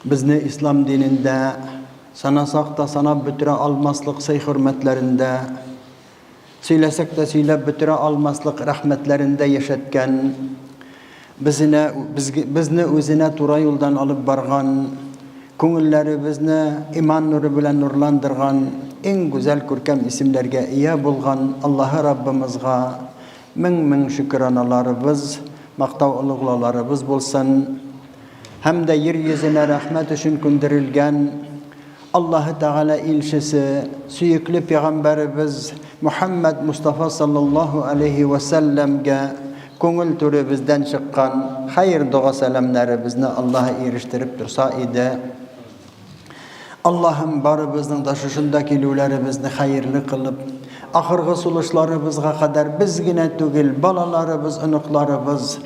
Безне ислам динендә санасак та санап бетерә алмаслык сый-хөрмәтләрендә, сөйләсәк тә сөйләп бетерә алмаслык рәхмәтләрендә яшәткән, безенә, безне үзенә тура юлдан алып барган, күңелләребезне иман нуры белән нурландырган, иң гүзәл күркәм исемнәргә ия булган Аллаһы Раббымызга мең-мең шөкераналарыбыз, мактау-олуглауларыбыз булсын. Һәм дә йир йөзенә рәхмәт өчен күндерелгән Аллаһы Тәгалә илчесе, сөекле пәйгамбәребез Мөхәммәд Мостафа саллаллаһу алейһи вә сәлләмгә күңел түребездән чыккан хәер-дога-сәламнәребезне Аллаһы ирештереп торса иде. Аллаһым, барыбызның да шушында килүләребезне хәерле кылып, ахыргы сулышларыбызга кадәр без генә түгел, балаларыбыз, оныкларыбыз,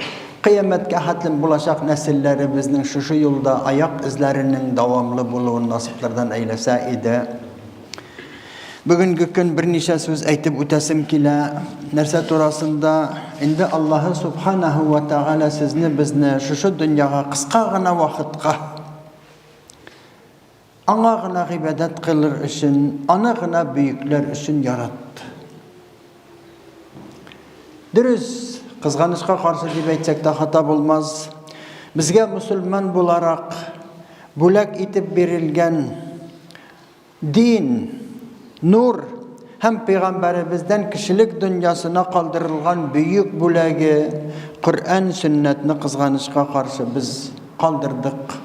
кыямәткә хәтлем булачак нәселләребезнең шушы юлда аяк эзләренең дәвамлы булуын насыйплардан әйләсә иде. Бүгенге көн берничә сүз әйтеп үтәсем килә. Нәрсә турасында? Инде Аллаһы Субханаһу ва Тәгалә сезне, безне шушы дөньяга кыска гына вакытка Аңа гына гыйбадәт кылыр өчен, аны гына бөекләр өчен яратты. Дөрес, кызганычка каршы дип әйтсәк тә хата булмас. Безгә мөселман буларак бүләк итеп бирелгән Дин, нур һәм пәйгамбәребездән кешелек дөньясына калдырылган бөек бүләге Коръән, сөннәтне кызганычка каршы без калдырдык.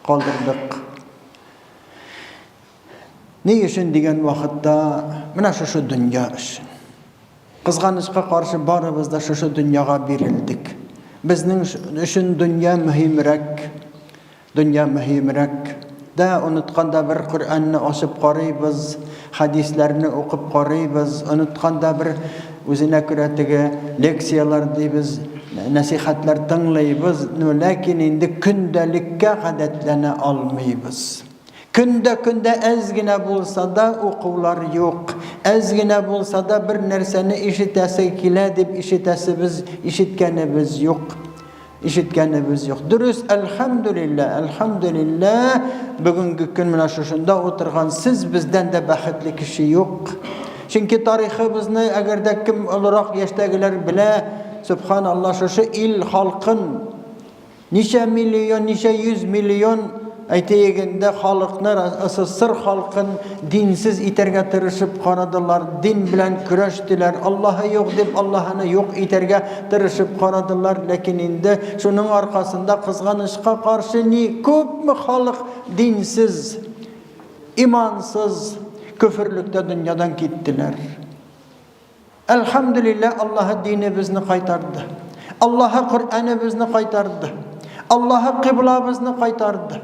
Калдырдык. Ни өчен дигән вакытта, менә шушы дөнья өчен. Кызганычка каршы барыбыз да шушы дөньяга бирелдек. Безнең өчен дөнья мөһимрәк. Дөнья мөһимрәк. Дә онытканда бер Коръәнне ачып карыйбыз, хәдисләрне укып карыйбыз, онытканда бер үзенә күрә теге лекцияләр дибез, нәсихәтләр тыңлыйбыз, но ләкин инде көндәлеккә гадәтләнә алмыйбыз. Көндә-көндә әз генә булса да укулар юк. Әз генә булса да бер нәрсәне ишетәсе килә дип ишетәсебез, ишеткәнебез юк. Ишеткәнебез юк. Дөрес, әлхәмдүлилләһ, әлхәмдүлилләһ, бүгенге көн менә шушында утырган сез бездән дә бәхетле кеше юк. Чөнки тарихыбызны, әгәр дә кем олырак яшьтәгеләр белә, сөбханалла, шушы ил халкын Ничә миллион, ничә йөз миллион, әйтәек инде, халыкны, СССР халкын динсез итәргә тырышып карадылар, дин белән көрәштеләр, Аллаһы юк дип Аллаһыны юк итәргә тырышып карадылар, ләкин инде шуның аркасында кызганычка каршы ни күпме халык динсез, имансыз, көферлектә дөньядан киттеләр. Әлхәмдүлилләһ, Аллаһы динебезне кайтарды. Аллаһы Коръәнебезне кайтарды. Аллаһы кыйблабызны кайтарды.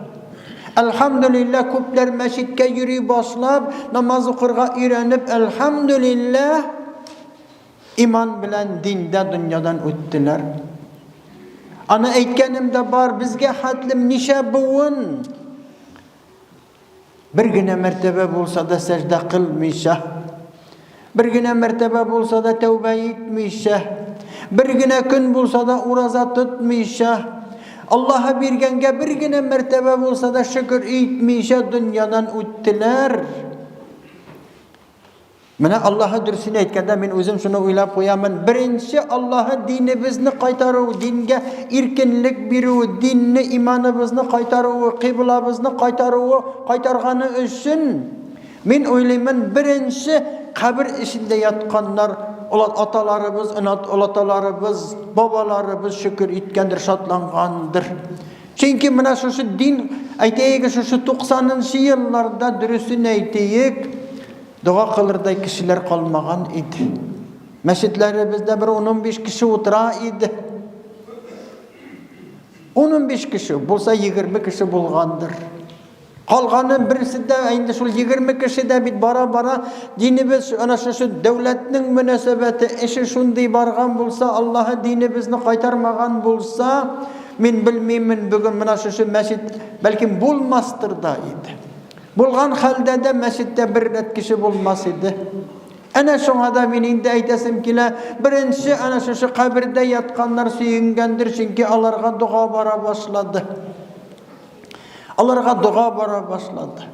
Әлхәмдүлилләһ, күпләр мәчеткә йөри башлап, намаз укырга өйрәнеп, әлхәмдүлилләһ, иман белән диндә дөньядан үттеләр. Аны әйткәнем дә бар, безгә хәтлем ничә буын Бер генә мәртәбә булса да сәҗдә кылмыйча, бер генә мәртәбә булса да тәүбә итмичә, бер генә көн булса да ураза тотмыйча, Аллаһы биргәнгә бер генә мәртәбә булса да шөкер итмичә дөньядан үттеләр. Менә Аллаһы дөресен әйткәндә, мин үзем шуны уйлап куямын. Беренче Аллаһы динебезне кайтару, дингә иркенлек бирү, динне, иманыбызны кайтаруы, кыйблабызны кайтаруы, кайтарганы өчен мин уйлыймын, беренче кабер эчендә ятканнар, аталарыбыз, олаталарыбыз, бабаларыбыз шөкер иткәндер, шатлангандыр. Чөнки менә шушы дин, әйтәйек, шушы 90 нчы елларда дөресен әйтәйек, Дога кылырдай кешеләр калмаган иде. Мәчетләребездә бер ун-унбиш кеше утыра иде. Ун-унбиш кеше, булса 20 кеше булгандыр. Калганы берсе дә инде шул 20 кеше дә бит бара-бара динебез ана шушы дәүләтнең мөнәсәбәте эше шундый барган булса, Аллаһы динебезне кайтармаган булса, мин белмимен, бүген менә шушы мәчет бәлкем булмастыр да иде. Булган хәлдә дә мәчеттә бер рәт кеше булмас иде. Әнә шуңа да мин инде әйтәсем килә, беренче әнә шушы кабердә ятканнар сөенгәндер, чөнки аларга дога бара башлады. Аларга дога бара башлады.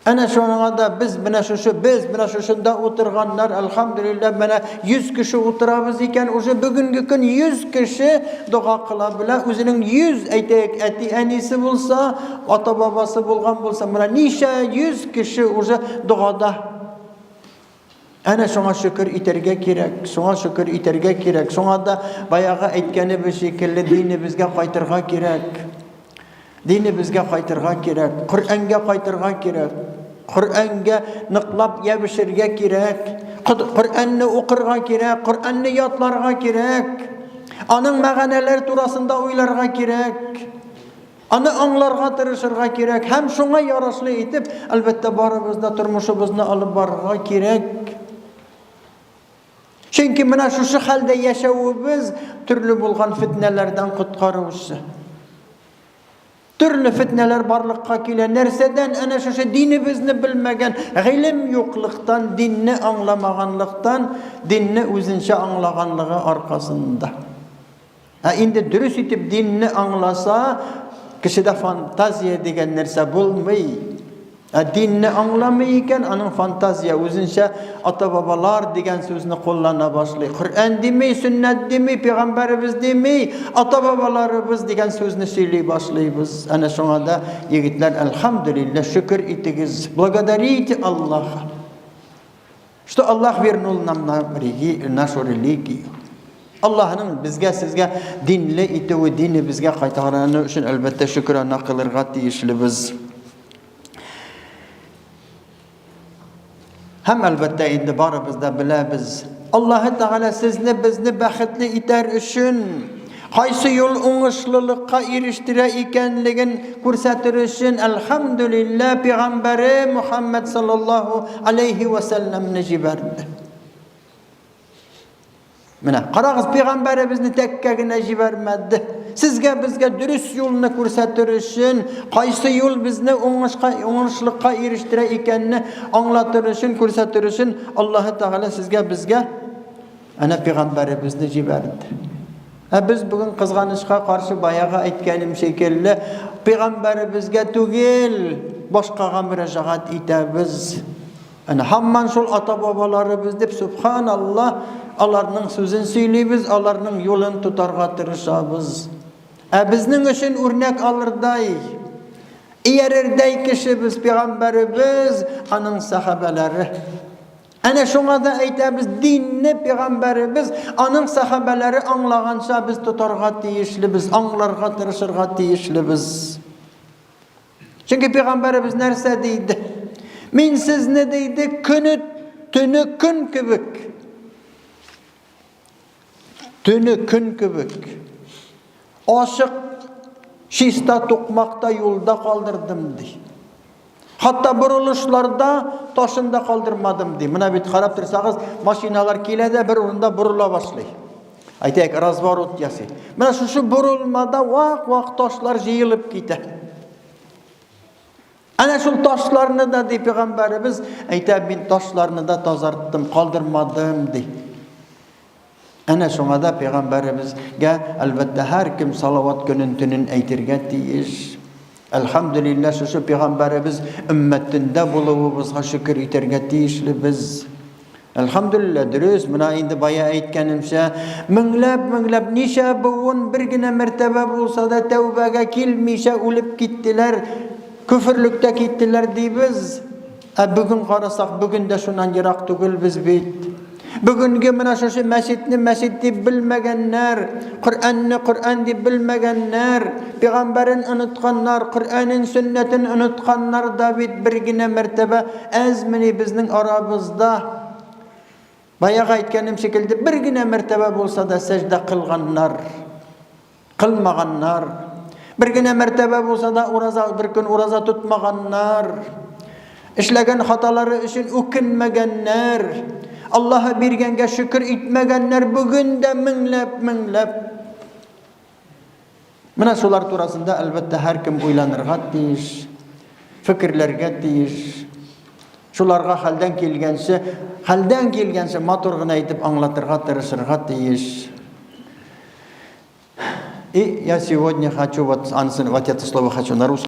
Әнә шуңа да без менә шушы без менә шушында утырганнар, әлхәмдүлилләһ, менә 100 кеше утырабыз икән, уже бүгенге көн 100 кеше дога кыла белә, үзенең 100 әйтәйек, әти-әнисе булса, ата-бабасы булган булса, менә ничә 100 кеше уже догада. Әнә шуңа шөкер итәргә кирәк, шуңа шөкер итәргә кирәк. Шуңа да баягы әйткәнебез шикелле динебезгә кайтырга кирәк. Динебезгә кайтырга кирәк, Коръәнгә кайтырга кирәк. Коръәнгә ныклап ябешергә кирәк. Коръәнне укырга кирәк, Коръәнне ятларга кирәк. Аның мәгънәләре турасында уйларга кирәк. Аны аңларга тырышырга кирәк һәм шуңа ярашлы итеп, әлбәттә, барыбыз да тормышыбызны алып барырга кирәк. Чөнки менә шушы хәлдә яшәвебез төрле булган фетнәләрдән коткаручы. Төрле фетнәләр барлыкка килә. Нәрсәдән? Әнә шушы динебезне белмәгән, гыйлем юклыктан, динне аңламаганлыктан, динне үзенчә аңлаганлыгы аркасында. Ә инде дөрес итеп динне аңласа, кешедә фантазия дигән нәрсә булмый. Ә динне аңламый икән, аның фантазия үзенчә ата-бабалар дигән сүзне куллана башлый. Коръән дими, сөннәт дими, пәйгамбәребез дими, ата-бабаларыбыз дигән сүзне сөйли башлыйбыз. Әнә шуңа да, егетләр, әлхәмдүлилләһ, шөкер итегез. Благодарите Аллаха. Что Аллах вернул нам на нашу религию. Аллаһның безгә, сезгә динле итүе, динебезгә кайтарганы өчен, әлбәттә, шөкрана кылырга тиешлебез. Һәм, әлбәттә, инде барыбыз да беләбез. Аллаһы Тәгалә сезне, безне бәхетле итәр өчен, кайсы юл уңышлылыкка ирештерә икәнлеген күрсәтер өчен, әлхәмдүлилләһ, пәйгамбәре Мухаммәд саллаллаһу алейһи вә сәлләмне җибәрде. Менә, карагыз, пәйгамбәребезне тәккә генә җибәрмәде. Сезгә, безгә дөрес юлны күрсәтер өчен, кайсы юл безне уңышка, уңышлыкка ирештерә икәнне аңлатыр өчен, күрсәтер өчен Аллаһы Тәгалә сезгә, безгә Әнә пәйгамбәребезне җибәрде. Ә без бүген кызганычка каршы баягы әйткәнем шикелле пәйгамбәребезгә түгел, башкага мөрәҗәгать итәбез. Әнә һаман шул ата-бабаларыбыз дип, субханалла, аларның сүзен сөйлибез, аларның юлын тотарга тырышабыз. Ә безнең өчен үрнәк алырдай, иярердәй кешебез пәйгамбәребез, аның сәхабәләре. Әнә шуңа да әйтәбез, динне пәйгамбәребез, аның сәхабәләре аңлаганча без тотарга тиешлебез, аңларга тырышырга тиешлебез. Чөнки пәйгамбәребез нәрсә диде? Мин сезне диде, көне төне көн кебек. Төне көн кебек. Ачык, чиста тукмакта юлда калдырдым ди. Хатта борылышларда ташын да калдырмадым ди. Менә бит карап торсагыз, машиналар килә дә бер урында борыла башлый. Әйтәйек, разворот ясый. Менә шушы борылмада вак-вак ташлар җыелып китә. Әнә шул ташларны да, ди пәйгамбәребез, әйтә, мин ташларны да тазарттым, калдырмадым, ди. Әнә шуңа да пәйгамбәребезгә, әлбәттә, һәркем салават көнен, төнен әйтергә тиеш. Әлхәмдүлилләһ, шушы пәйгамбәребез өммәтендә булуыбызга шөкер итәргә тиешлебез. Әлхәмдүлилләһ, дөрес, менә инде бая әйткәнемчә, меңләп-меңләп ничә буын бер генә мәртәбә булса да тәүбәгә килмичә үлеп киттеләр, көферлектә киттеләр дибез. Ә бүген карасак, бүген дә шуннан ерак түгелбез бит. Бүгенге менә шушы мәчетне мәчет дип белмәгәннәр, Коръәнне Коръән дип белмәгәннәр, пәйгамбәрен онытканнар, Коръәнен, сөннәтен онытканнар да бит бер генә мәртәбә әзмени безнең арабызда. Баягы әйткәнем шикелле, бер генә мәртәбә булса да сәҗдә кылганнар. Кылмаганнар. Бер генә мәртәбә булса да ураза, бер көн ураза тотмаганнар. Эшләгән хаталары өчен үкенмәгәннәр. Аллаһы биргәнгә шөкер итмәгәннәр бүген дә меңләп, меңләп. Менә шулар турасында, әлбәттә, һәркем уйланырга тиеш, фикерләргә тиеш. Шуларга хәлдән килгәнче, хәлдән килгәнче матур гына итеп аңлатырга тырышырга тиеш. И я сегодня хочу, вот, Ансын, вот это слово хочу на русском.